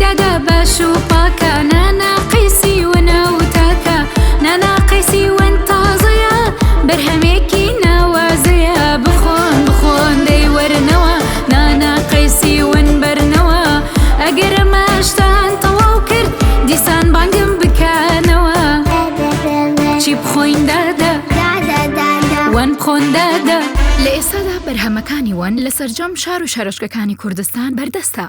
دادە باش و پاکە، نانا قەیسی وەنە و تاکە، نانا قەیسی وەن تازەیە، بەرهەمێکی ناوازەیە. بخۆن بخۆن دەی وەرنەوە، نانا قەیسی وەن بەرنەوە. ئەگەر ئەمەشتان تەواو کرد، دیسان بانگم بکەنەوە. چی بخۆین دادە؟ وەن بخۆن دادە. لە ئێستادا بەرهەمەکانی وەن لە سەرجەم شار و شارۆچکەکانی کوردستان بەردەستە.